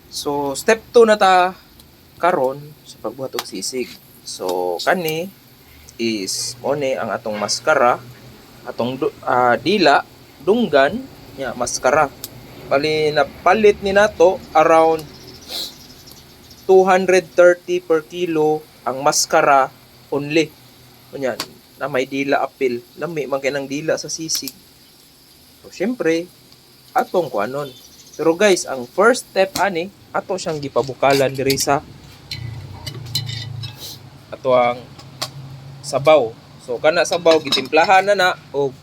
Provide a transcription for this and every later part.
So step 2 na ta karon sa pagbuhat og sisig. So kani is mo ni ang atong maskara, atong dila, dunggan, nya maskara. Bali napalit ni nato around 230 per kilo ang maskara only. Unya na may dila apil, lami man kay nang dila sa sisig. So syempre atong kuanon. Pero guys, ang first step ani ato siyang gipabukalan diri sa ato ang sabaw. So kana sabaw gitimplahan na na og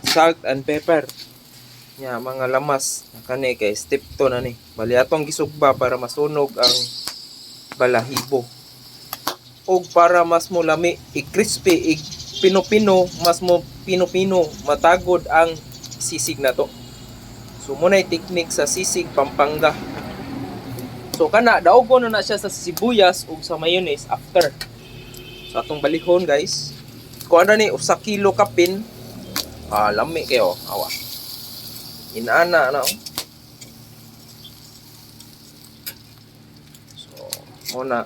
salt and pepper. Nya mga lamas na kani kay step 2 na ni. Bali atong gisugba para masunog ang balahibo. Og para mas mo lami, i-crispy, ig pino-pino, mas mo pino-pino, matagod ang sisig na to. So mo na technique sa sisig Pampanga. So kana daogon na na siya sa sibuyas ug sa mayonnaise after. So atong balihon, guys. Kuan ra ni 1 kilo kapin. Ah, lami kayo. Awa. Inana na, oh. So mo na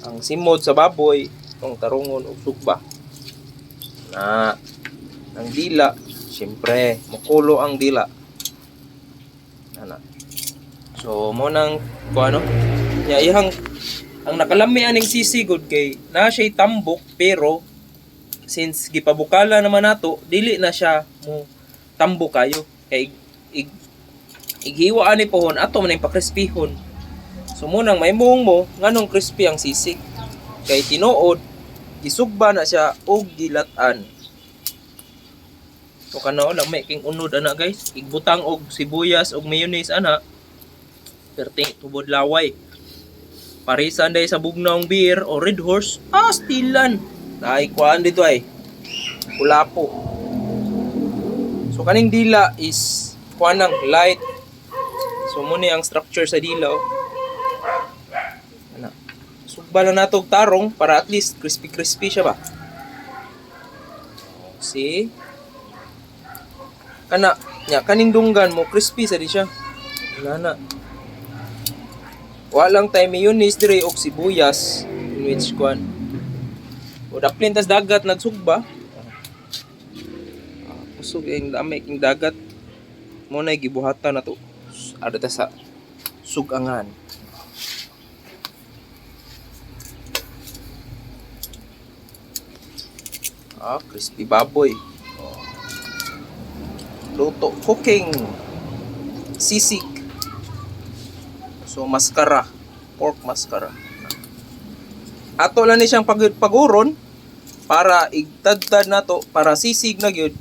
ang simod sa baboy tong tarungon og sugba. Na ang dila, syempre, mukulo ang dila. Ana. So mo nang kuano nya iyang ang nakalami aning sisigod kay na siya tambok, pero since gipabukala naman nato, dili na siya mo tambok kayo kay ig ighiwa ani pohon ato man ang pakrispihon. So mo nang maimong mo nganong crispy ang sisig kay tinuod gisugba na siya og gilatan. So kana lami king unod ana, guys, igbutang og sibuyas og mayonnaise ana, perting tubod laway. Parisan day sa bugnawng beer o Red Horse, ah, stilan. Ay, kuan dito ay. Kulapo. So kaning dila is kuan ng light. So mo ni ang structure sa dila, oh. Ana. Sugba lang nato og tarong para at least crispy crispy siya ba. See? Kana nya kaning dunggan mo crispy sa di siya. Wala na. Walang tay mayonnaise dire og sibuyas in which kuan. O daplin tas dagat nagsugba. Ah, kusog ang dami king dagat. Mo na gibuhatan na to. Ada ta sa sugangan. Ah, crispy baboy. Oh. Luto, cooking. Sisig. So maskara, pork maskara. Ato lang ni siyang paguron para igtadtad nato para sisig na gyud,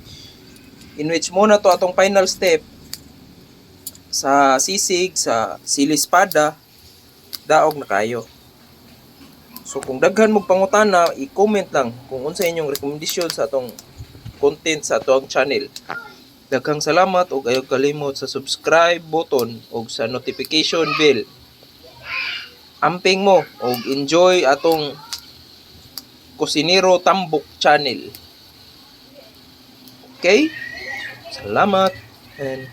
in which mo na to atong final step sa sisig sa sili espada, daog na kayo. So kung daghan mo pangutana, i-comment lang kung unsa inyong rekomendasyon sa atong content sa atong channel. Daghang salamat ug ayaw kalimot sa subscribe button ug sa notification bell. Amping mo og enjoy atong Kusinero Tambok channel. Okay? Salamat and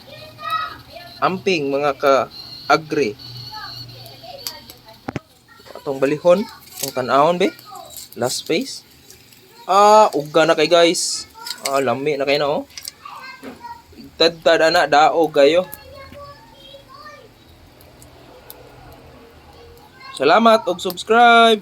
amping, mga ka-agri. Atong balihon, atong tan-awon be. Last face. Ah, uga na kay, guys. Ah, lami na kay na, oh. Igtadtad ana, daog kayo. Salamat og subscribe.